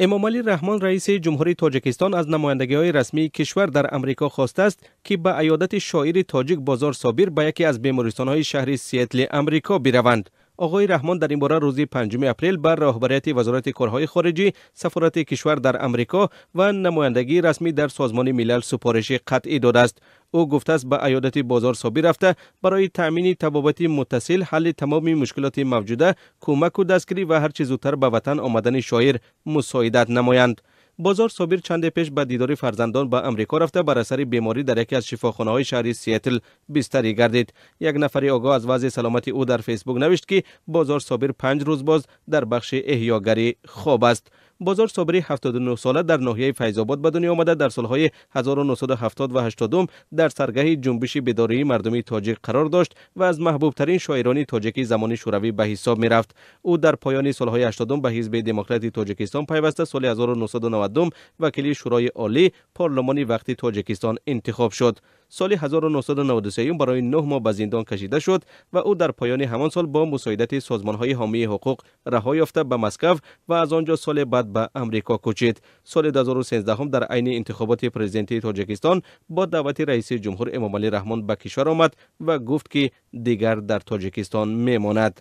Эмомалӣ Раҳмон, раиси ҷумҳурии Тоҷикистон, аз намояндагиҳои расмии кишвар дар Амрико хостааст, ки ба аёдати шоири тоҷик Бозор Собир ба яке аз бемористонҳои шаҳри Сиэтли Амрико бираванд. Оғои Раҳмон дар ин бора рӯзи 5 апрел ба роҳбарияти Вазорати корҳои хориҷӣ, сафорати кишвар дар Амрико ва намояндагии расмӣ дар Созмони Милал супориши қатъӣ додааст. Ӯ гуфтааст, ба аёдати Бозор Собир рафта, барои таъмини табобати муттасил, ҳалли тамоми мушкилоти мавҷуда, кӯмаку дастгирӣ ва ҳарчи зудтар ба ватан омадани шоир мусоидат намоянд. Бозор Собир чанде пеш ба дидори фарзандон ба Амрико рафта, бар асари беморӣ дар яке аз шифохонаҳои шаҳри Сиэтл бистарӣ гардид. Як нафари огоҳ аз вазъи саломати ӯ дар Фейсбук навишт, ки Бозор Собир 5 рӯз боз дар бахши эҳёгарӣ хоб аст. Бозор Собири 79 сола дар ноҳияи Файзобод ба дунё омада, дар солҳои 1970 ва 80 дар саргаҳи ҷунбиши бедории мардумии тоҷик қарор дошт ва аз маҳбубтарин шоирони тоҷикии замони Шӯравӣ ба ҳисоб мерафт. Ӯ дар поёни солҳои 80 ба Ҳизби Демократи Тоҷикистон пайваста, соли 1992 вакили Шӯрои Олӣ, парлумони вақти Тоҷикистон, интихоб шуд. Соли 1993 барои 9 моҳ ба зиндон кашида шуд ва ӯ дар поёни ҳамон сол бо мусоидати созмонҳои ҳомии ҳуқуқ раҳо ёфта, ба Москав ва аз он ҷо соли баъд ба Амрико кӯчид. Соли 2013 дар айни интихоботи президентии Тоҷикистон бо даъвати раиси ҷумҳур Эмомалӣ Раҳмон ба кишвар омад ва гуфт, ки дигар дар Тоҷикистон мемонад.